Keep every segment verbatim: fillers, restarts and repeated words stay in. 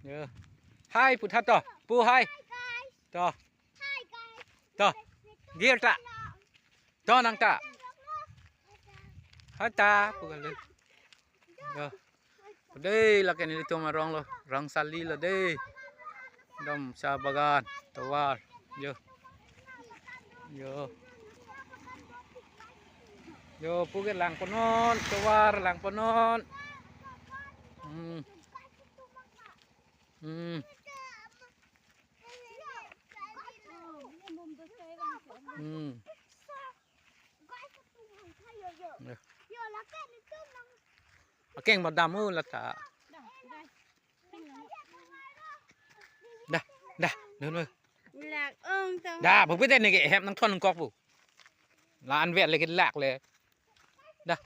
Yo. Hai, pu tha to. Pu hai. To. To. Gir ta. To nang ta. Hai ta, pu kali. Yo. Dei, lake nelitum arong lo, rong sali lo dei. Dom sa bagan, tovar. Yo. Yo. Yo, pu ke lang po non, tovar lang po non. Hmm. Hmm. Hmm. Yo. Akeng madam o lata. Dah, dah, dun. Lak ong tong. Dah, bukpi tene ke hem nangthon kok pu. La anvet le ke lak le. Dah.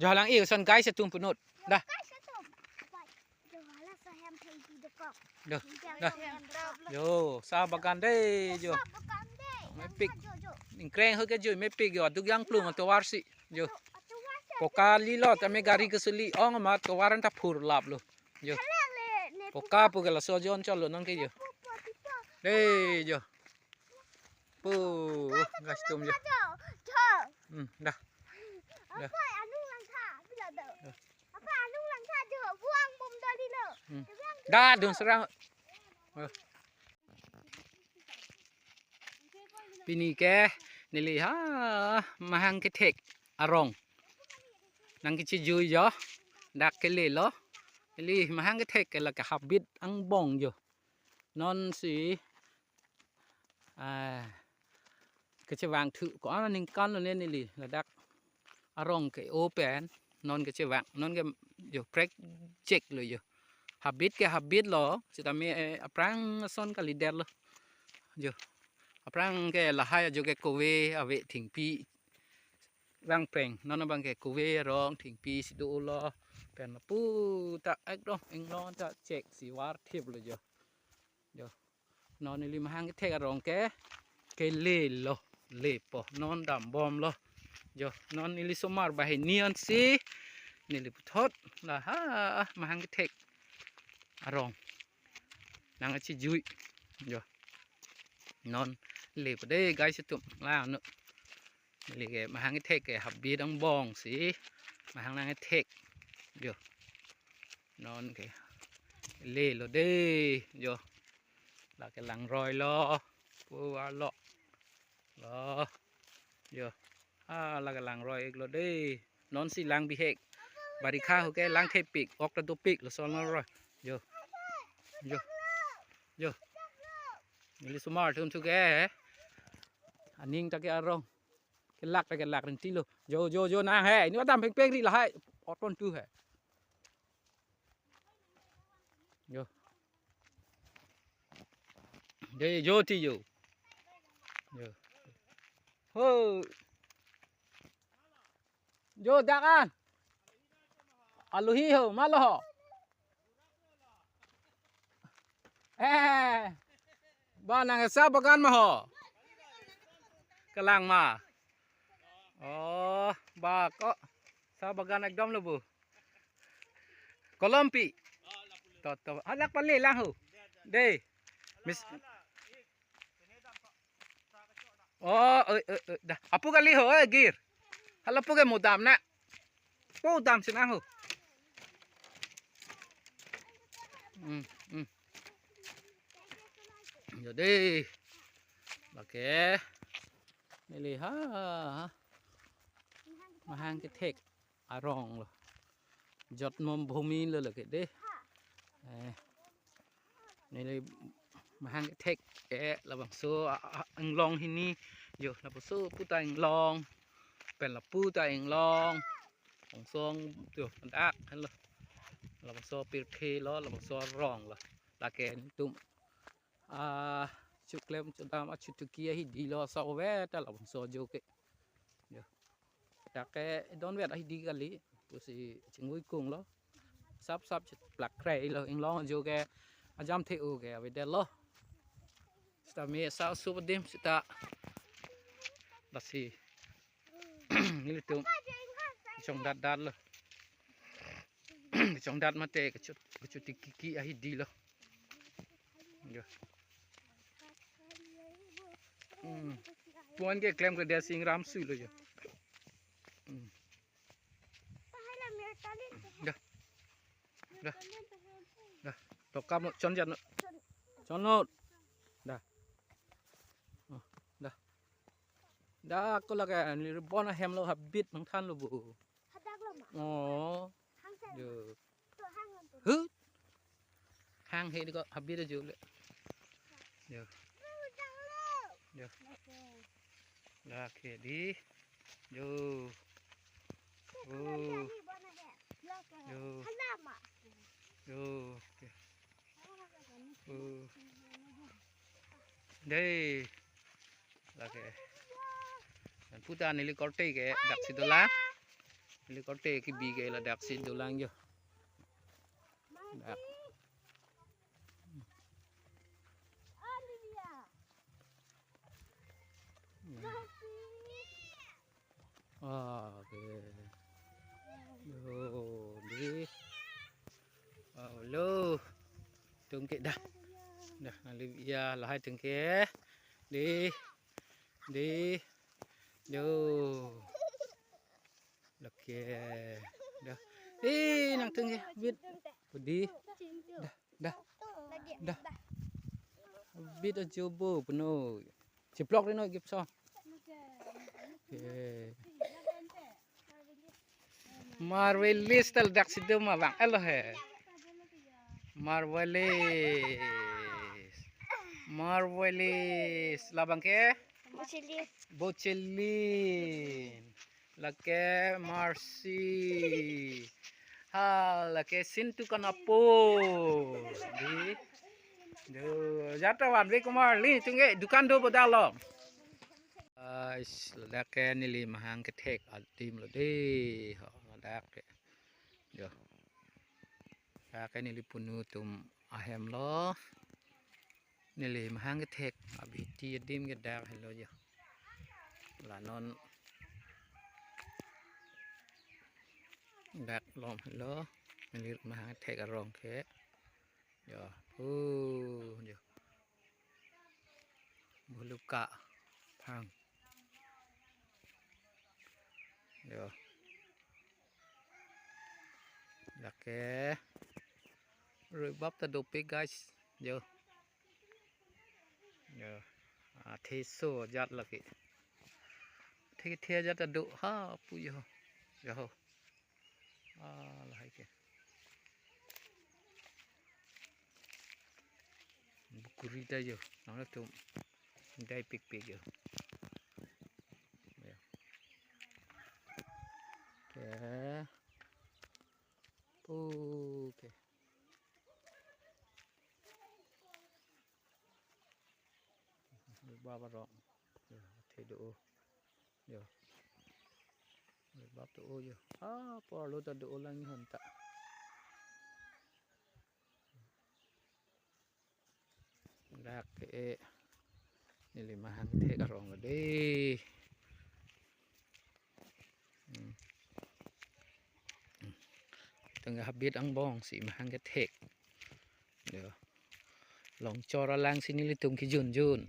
Jo lang i son guys atum punut. Dah. Dah. Dah. Yo, sa bagan dei jo. Mepik. Ingkreng ho ke jo mepik yo. Aduk yang plung atovar si. Jo. Poka li lo tame gari kesuli ong ma tovar anta phurlap lo. Jo. Poka pu ke laso jon chalo nang ke jo. Dei jo. Pu, guys atum jo. Hmm, dah. Dah. Apa anung langkha bila do? Dah. Apa anung langkha jo buang bom do di lo. Hmm. Dah, dun serang. Oh. Pini ke neli ha mahang kethek arong nangkechijui jo, dak kele lo. Neli mahang kethek ke lake habit angbong jo. Non si, ah, kechevang thu ko-an aningkan lo ne neli ladak arong ke-o pen non kechevang non ke jo prek jek lo jo. Habit ke habit lo, sitame, eh, aphrang ason kalidet lo. Jo. Aphrang ke lahai ajo ke kove ave thengpi vang preng. Non abang ke kove arong thengpi si do lo. Pen lapu ta ekdom inglong ta chek si varthip lo jo. Jo. Non neli mahang kethek arong ke kele lo, lepo, non dambom lo. Jo, non neli somar banghini ansi neli puthot la ha mahang kethek arong nangkechijui. Jo. Non lepo dei guys atum la no. Neli ke mahang kethek ke habit angbong si mahang nangkethek. Jo. Non ke le lo dei jo. Lake langroi lo. Pu arlo. Lo. Jo. Ah, lake langroi ik lo dei. Non si lang bihek. Barikha ho ke lang thepik, ok ta dopik lason langroi. Jo. Jo. Jo. Neli somar atum thu ke. Aning ta ke arong. Kelak ta kelak rinti lo. Jo, jo, jo nang he. Ini adam pengpeng ri lahai. Oton tu he. Jo. Jo, jo ti jo. Jo. Ho. Jo dak an. Aluhi ho, malo ho. Eh. Ba nang sa bagan ma ho. Kelang ma. Oh, ba ko sa bagan ekdom lo bu. Kolompi. To, to. Halak pale lang ho. Dei. Mis. Oh, oi, oi, oi, dah. Apu kali ho, eh, gir. Hala apu ke mudam na. Pu dam sinang ho. Hmm, hmm. Jadi. Oke. Neli ha. Mahang kethek arong lo. Jotmom bhumi lo lake dei. Eh. Neli mahang kethek ke labangso a, a, inglong hini jo labangso pu ta inglong pen lapu ta inglong. Ongsong jo dak helo. Labangso pirthe lo labangso arong lo. Lake nelitum a chuklem chudam achutuki ahidi lo sa ove ta labangso jo ke. Jo. Dak ke don vet ahidi kali pusi chingui kung lo. Sap sap chit plak krai lo inglong jo ke ajam the-o ke avedet lo. Sita me sa sup adim sita lasi nelitum chongdat dat lo. Chongdat mate kechut kechut kiki ahidi lo. Jo. Hmm. Puan ke klem ke dia sing ram sui lo jo. Hmm. Dah. Dah. Dah. Tokam no, chon jan no. Chon no. Dah. Oh, dah. Dah, ako lake, ni bon ahem lo habit mangthan lo bu. Hadak lo ma. Oh. Hang sa. Jo. To hang lo to. Huh? Hang he ko habit ajo le. Jo. Hadak lo. Jo. Oke. Lake di. Jo. Oh. Jo. Hana ma. Jo. Oke. Oh. Dei. Lake. Dan puta neli korte ke daksi dolang. Neli korte kebi ke ladak si dolang jo. Dak. Ah, oke. Yo, di. Oh, lo. Tungke dah. Dah, nali ya lahai tungke. Di. Di. Yo. Lake. Dah. Eh, nangtungke. Bit. Pudi. Dah. Dah. Dah. Bit ajo bo puno. Chiplok rino gipso. Oke. Marvelous tal dak sido ma bang. Elo he. Marvelous. Marvelous. Labang ke? Bochili. Bochili. Lake Mercy. Ha, lake Sintu Kanapo. Di. Do, jata wan ve Kumar li tungke dukan do bodalo. Ais, ladak ke neli mahang kethek adim lo de. Ho, ladak ke. Jo. Ladak ke neli punu atum ahem lo. Neli mahang kethek abiti adim ke dak helo jo. La non dak lom helo. Neli mahang kethek arong ke. Jo, pu, jo. Buluka phang. Jo. Lake. Rui bap ta dopik, guys. Jo. Jo. Ah, theso jat lake. Thek the jat ta do ha pu jo. Jo. Ah, lahai ke. Bukuri ta jo. Nang tum. Dai pikpik jo. Jo. Oke. Oke. Baba rong. Jo, the do. Jo. Bab to o jo. Ah, por lo ta do lang hon ta. Dak ke e. Neli mahang thek arong de. Hmm. Tengah habit angbong si mahang kethek. Jo. Longchor alang si nelitum kijun jun.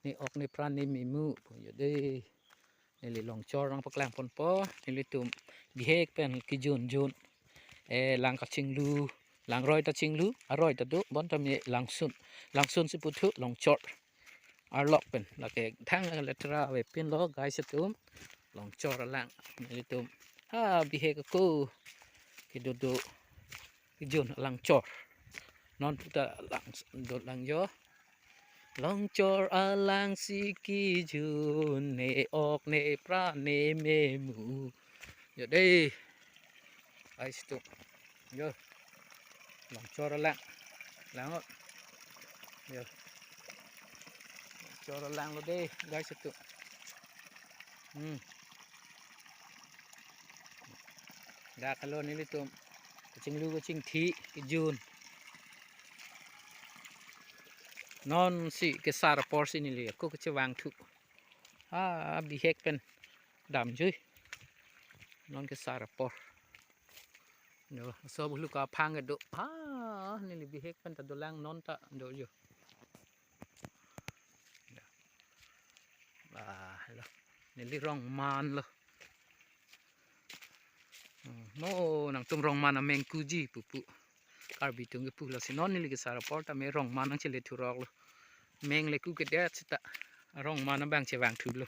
Ne ok ne pran ne memu. Jo de. Neli longchor nangpaklang ponpo. Nelitum bihek pen kijun jun. Eh, lang kachinglu. Langroi ta chinglu. Aroi ta do. Bonta me langsun. Langsun si puthu longchor. Arlok pen. Lake thang lake letera avepin lo guys atum. Longchor alang. Nelitum. Ha, bihek ako. Kedo do. Kijun alangchor. Non puta lang do lang jo. Longchor alang si kijun ne ok ne pran ne memu. Jo de. Ai situ. Jo. Longchor alang. Lang ot. Jo. Longchor alang lo de, guys, situ. Hmm. Dak ke lo nelitum. Kachinglu kachingthi kijun. Non si kesar apor si neli ako kachevang thu. Ah, bihek pen damjui. Non kesar apor. Jo, so buluka phang kedo. Ah. Neli bihek pen ta dolang, non ta do jo. Ah, lo. Neli Rongman lo. Hmm, mo nangtum Rongman ameng kuji pupu. Karbi atum kepu lo si non neli kesar apor tame Rongman nangchele thurok lo. Meng le ku kedet seta. Rongman abang chevang thulo.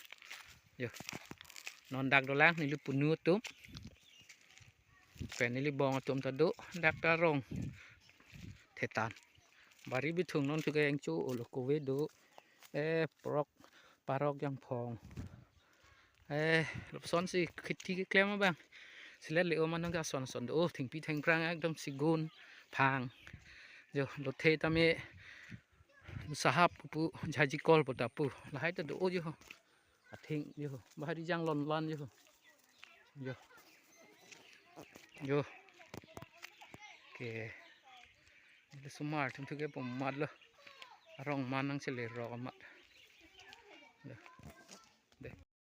Jo. Non dak dolang neli punu atum. Pen neli bong atum ta do, dak ta rong thetan. Bari bithung non thu ke engcho olo kove do. Eh, prok, parok jangphong. Eh, lopson si kheti keklem abang. Silet le-o manang ke ason ason do. Oh, thengpi thengphrang ekdom sigun phang. Jo, lothe tame sahap pu, jhaji kol pu ta pu. Lahai ta do jo. Atheng jo. Bahari jang lon lan jo. Jo. Jo. Ke. Neli sumar atum thu ke pu amat lo. Rongman nangchele rok amat.